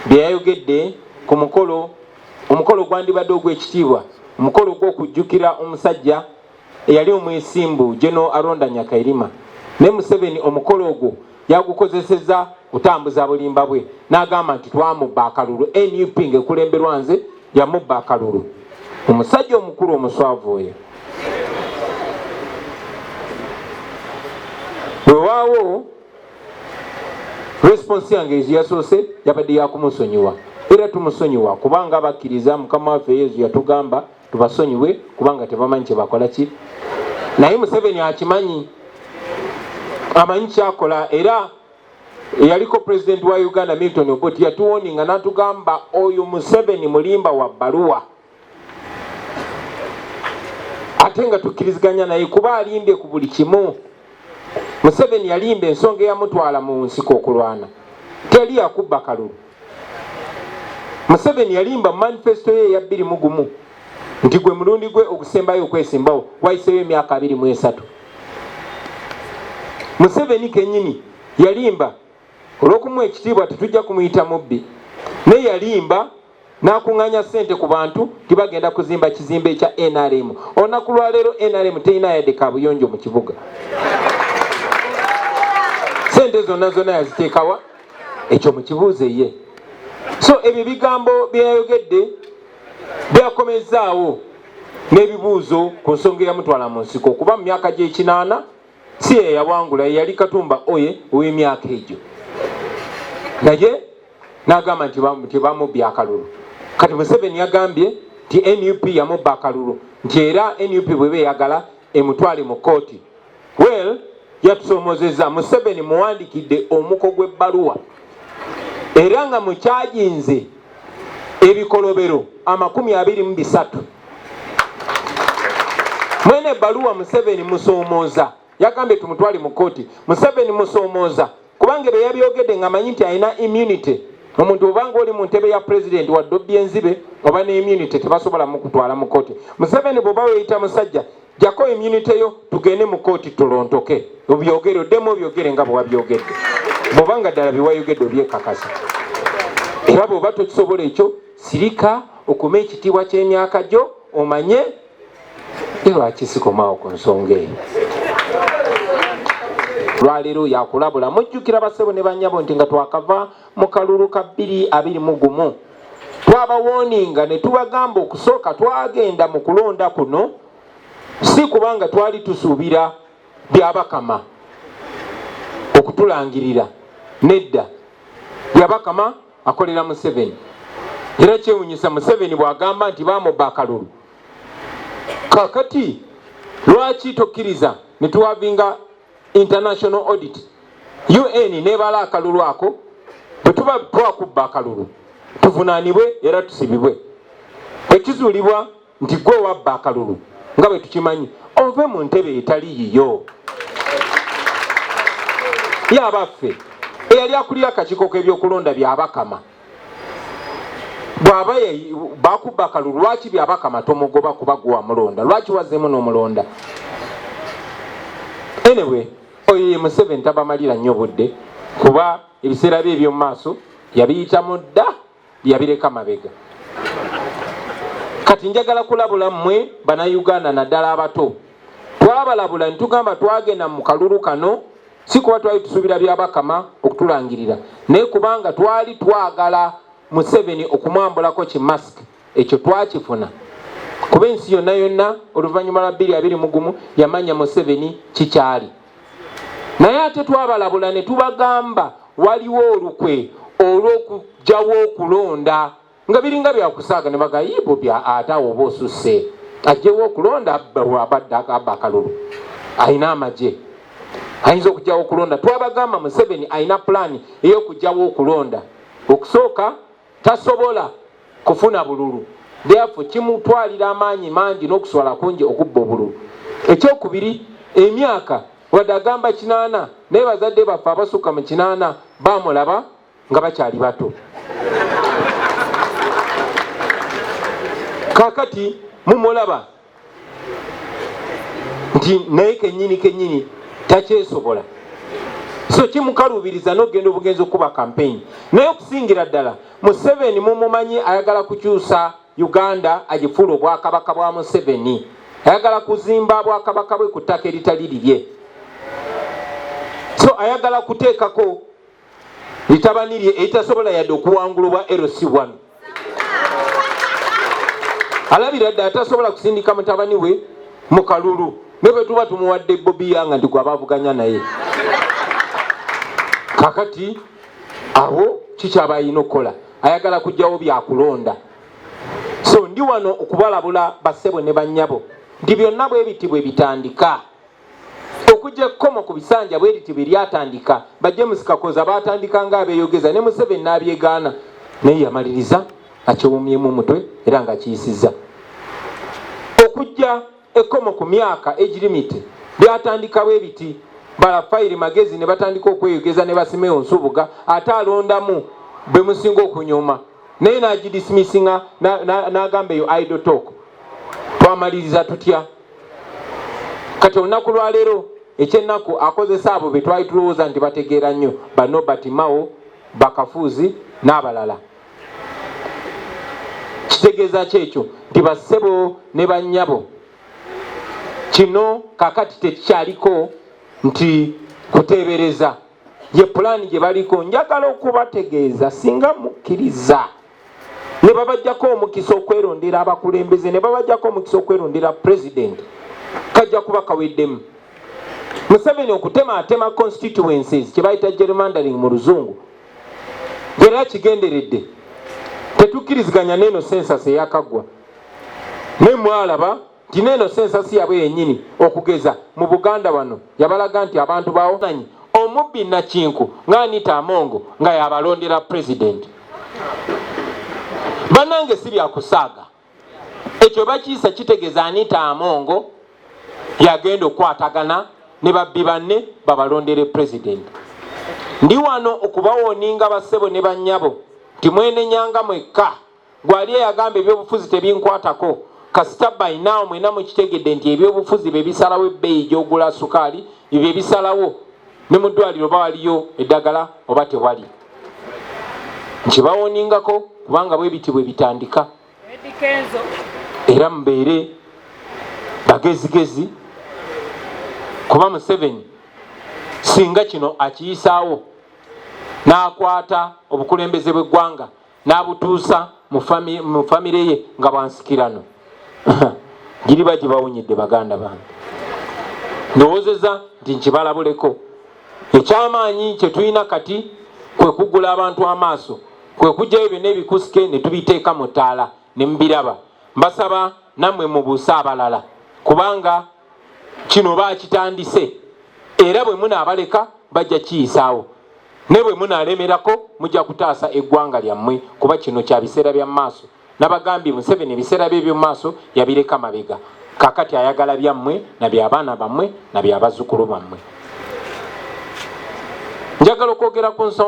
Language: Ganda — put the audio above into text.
Bye yayogedde ku mukolo, omukolo ogwandibadde ogw'ekitiibwa, omukolo ogw'okujjukira omusajja eyali omwesimbu General Aronda Nyakairima, naye Museveni omukolo ogwo yagukozesezza kutambuza bulimba bwe n'agamba nti twamubba akalulu, nup ng'ekulemberwa nze yamubba akalulu. Omusajja omukulu omuswavu oyo. Wewaawo response yange yasoose yabadde yakumusonyiwa, era tumusonyiwa kubanga bakkiriza Mukama waffe Yesu yatugamba tubasonyiwe kubanga tebamanyi kyebakola ki. Naye Museveni akimanyi, amanyi kyakola. Era eyaliko pulezidenti wa Uganda Milton Obote yatuwoninga n'atugamba oyo Museveni mulimba wa bbaluwa, ate nga tukkiriziganya naye kuba alimbye ku buli kimu. Museveni yalimba ensonga eyamutwala mu nsiko okulwana, teyali yakubba kalulu. Museveni yalimba mu manifesito ye eya 2001 nti gwe mulundi gwe ogusembayo okwesimbawo, wayiseeyo emyaka 23. Museveni kennyini yalimba, olw'okumuwa ekitiibwa tetujja kumuyita mubbi, naye yalimba n'akuŋŋaanya ssente ku bantu nti bagenda kuzimba kizimbe ekya NRM. Olunaku lwaleero NRM terina yadde kabuyonjo mu kibuga. Ssente zonna zonna yaziteekawa? Ekyo mukibuuze ye. So ebyo ebigambo bye yayogedde byakomezzaawo n'ebibuuzo ku nsonga eyamutwala mu nsiko, kuba mu myaka gy'ekinaana si ye yawangula, ye yali Katumba Oye ow'emyaka egyo, naye n'agamba nti bamubbye akalulu. Kati Museveni yagambye nti nup yamubba akalulu, nti era nup bweba eyagala emutwale mu kkooti. Well, yatusoomozezza. Museveni muwandikidde omuko gw'ebbaluwa era nga mukyajinze ebikolobero 23. Mwene ebbaluwa Museveni musoomooza, yagambye tumutwale mu kkooti. Museveni musoomooza kubanga ebyo yabyogedde ng'amanyi nti alina immunity. Omuntu obanga oli mu ntebe ya pulezidenti wadde obbye enzibe oba ne immunity, tebasobola mukutwala mu kkooti. Museveni, bw'oba weeyita musajja, jako immunity yo tugende mu kkooti tolontoke, obyogere, oddemu obyogere nga bwe wabyogedde, bw'oba nga ddala bye wayogedde obyekakasa. Era bw'oba tokisobola ekyo, sirika okume ekitiibwa ky'emyaka gyo omanye. Lwaki sikomaawo ku nsonga eyo? Lwaleero yakulabula. Mujjukira basebo ne bannyabo nti nga twakava mu kalulu ka 2021 twabawooninga ne tubagamba okusooka twagenda mu kulonda kuno si kubanga twali tusuubira Byabakama okutulangirira, nedda. Byabakama akolera Museveni, era kyewunyisa Museveni bw'agamba nti bamubba akalulu. Kakati lwaki tokkiriza ne tuhavinga international audit, UN nebala akalulu ako? Bwe tuba twakubba akalulu tuvunaanibwe era tusibibwe. Bwe kizuulibwa nti gwe wabba akalulu nga bwe tukimanyi, ove mu ntebe etali yiyo. Yabaffe eyali akulira akakiiko k'ebyokulonda Byabakama bw'aba bakubba akalulu, lwaki Byabakama tomugoba kuba gwe wamulonda? Lwaki wazzeemu n'omulonda? Anyway, oyo ye Museveni, tabamalira nnyo budde kuba ebiseera bye eby'omu maaso yabiyitamu dda, yabireka mabega. Kati njagala kulabula mmwe Bannayuganda, naddala abato. Twabalabula ne tugamba twagenda mu kalulu kano si kuba twali tusuubira Byabakama okutulangirira, naye kubanga twali twagala Museveni okumwambulako ki mask. Ekyo twakifuna kuba ensi yonna yonna oluvannyuma lwa 2021 yamanya Museveni kikyali. Naye ate twabalabula ne tubagamba waliwo olukwe olw'okugyawo okulonda nga biringa byakusaaga, ne bagayibo bya ate awo oba osusse, aggyewo okulonda, abadde abba akalulu, alina amagye, ayinza okugyawo okulonda. Twabagamba Museveni alina pulaani ey'okugyawo okulonda. Okusooka tasobola kufuna bululu, therefore kimutwalira amaanyi mangi n'okuswala kungi okubba obululu. Ekyokubiri, emyaka wadde agamba 80, naye bazadde baffe abasukka mu 80 bamulaba nga bakyali bato. Kakati mumulaba nti naye kenyini kenyini takyesobola, so kimukaluubiriza n'okugenda obugenzi okukuba kampeyini. Naye okusingira ddala Museveni mumumanyi, ayagala kukyusa Uganda agifuula obwakabaka bwa Museveni. Ayagala kuzimba bwakabaka bwe ku ttaka eritali lirye, so ayagala kuteekako litabani lye eritasobola yadde okuwangula obwa LC1. Alabira dde atasobola kusindika mutabani we mu kalulu, ne bwe tuba tumuwadde Bobi Yanga nti gwaba avuganya naye. Kakati awo kikyaba alina okukola, ayagala kujjawo byakulonda. So ndi wano okubalabula bassebo ne bannyabo nti byonna bwe biti bwe bitandika. Okujja ekkomo ku bisanja bwe liti bwe lyatandika, ba James Kakoza baatandika nga abeeyogeza ne Museveni n'abyegaana, naye yamaliriza akiwumyemu omutwe era ng'akiyisizza. Okujja ekkomo ku myaka, age limit, byatandika bwe biti, balafayiri magezi ne batandika okweyogeza ne Basimeo Nsubuga ate alondamu bwe musinga okunyooma, naye n'agidismissinga n'agamba eyo idle talk. Twamaliriza tutya? Kati olunaku lwaleero ekyennaku akozesa abo be twali tulowooza nti bategeera nnyo, ba Norbert Mao, bakafuuzi n'abalala. Kitegeeza ki ekyo? Nti bassebo ne bannyabo, kino kakati tekikyaliko nti kuteebereza, ye pulaani gye baliko. Njagala okubategeeza, singa mukkiriza ne babajjako omukisa okwerondera abakulembeze, ne babajjako omukisa okwerondera pulezidenti, kajja kuba kaweddemu. Museveni okutemaatema constituencies, kye bayita gerrymandering mu Luzungu, era kigenderedde. Tetukkiriziganya n'eno census eyakaggwa, naye mwalaba nti n'eno census yaabwe yennyini, okugeza mu Buganda wano, yabalaga nti abantu bawoanyi omubbi Nakinku nga Anita Amongo nga yabalondera pulezidenti. Bannange, si byakusaaga, ekyo bakiyisa kitegeeza Anita Amongo yagenda okukwatagana ne babbi banne babalondere pulezidenti. Ndi wano okubawoninga bassebo ne bannyabo nti mwenenyanga mwekka. Gwali eyagamba ebyobufuzi tebinkwatako, kasita by now mwena mukitegedde nti ebyobufuzi bye bisalawo ebbeeyi gy'ogula sukaali, bye bisalawo ne mu ddwaliro oba waliyo eddagala oba tewali. Nkibawoningako kubanga bwe biti bwe bitandika, era mubeere bagezigezi, kuba Museveni singa kino akiyisaawo n'akwata obukulembeze bw'eggwanga n'abutuusa mu famire ye nga bwansikirano, giriba gibawunyidde. Baganda bange, ndowoozeza nti nkibalabuleko. Ekyamaanyi kye tulina kati kwe kugula abantu amaaso, kwe kugyayo byonna ebikusike ne tubiteeka mu ttaala ne mubiraba. Mbasaba nammwe mubuuse abalala, kubanga kino baakitandise, era bwe munaabaleka bajja kiyisaawo, ne bwe munaalemerako mujja kutaasa eggwanga lyammwe, kuba kino kya biseera bya maaso. Nabagambye, Museveni ebiseera bye eby'omu maaso yabireka mabega, kakati ayagala byammwe na byabaana bammwe na byabazzukulu bammwe. Njagala okwogera ku nsonga